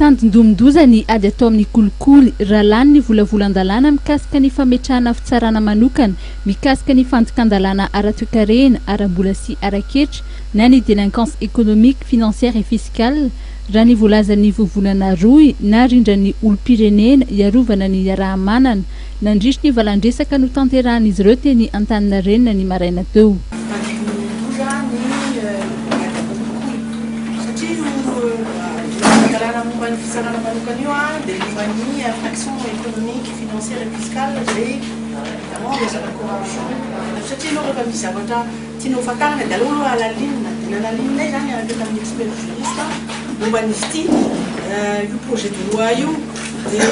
Tandindomin-doza ny ady atao amin'ny kolikoly raha lany ny volavolan-dalàna mikasika ny fametrahana fitsarana manokana mikasika ny fandikan-dalàna ara-toekarena, ara-bola sy ara-ketra na ny délinquance économique, financière et fiscale, raha ny voalazan'ny vovonana rohy na rindran'ny olom-pirenena hiarovana ny iaraha-manana, nandritry ny valan-dresaka notanterahan'izy ireo teny Antaninarenina ny maraina teo. Tandindomin-doza ny ady atao kolikoly satria io volavolan-dalàna momba ny fitsarana manokana io dia momba ny infraction économique, financière et fiscale izay évidemment resaka corruption satria ianao rehefa misy zavatra tianao fantarina dia aleo aloha halalinina dia nalalininay izany niaraka tamin'ny expert juriste momba an'izy ity io projet de loi io dia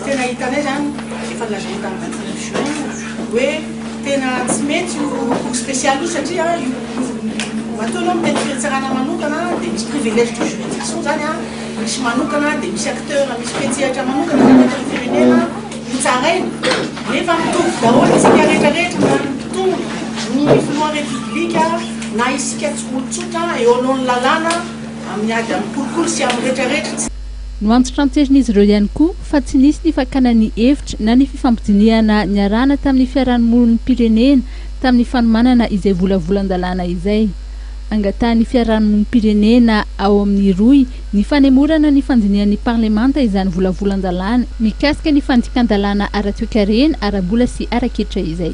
tena hitanay izany efa nolazaina tamin'ny 29 juin io hoe tena tsy mety io cour spéciale io satria io matoa ianao miteny fitsarana manokana dia misy privilège de juridiction izany an, misy manokana dia misy acteur misy mpiantsehatra manokana izany eto amin'ny firenena hotsaraina nefa mitovy daholo isika rehetra rehetra na ny mpitondra, ny filoha repoblika na isika olon-tsotra eo alohan'ny lalàna amin'ny ady amin'ny kolikoly sy amin'ny rehetra rehetra. Noantitranterin'izy ireo ihany koa fa tsy nisy ny fakana ny hevitra na ny fifampidinihana niarahana tamin'ny fiarahamonim-pirenena tamin'ny fanomanana izay volavolan-dalàna izay. Angatahan'ny fiarahamonim-pirenena ao amin'ny rohy ny fanemorana ny fandinihan'ny parlemanta izany volavolan-dalàna mikasika ny fandikan-dalàna ara-toekarena, ara-bola sy ara-ketra izay.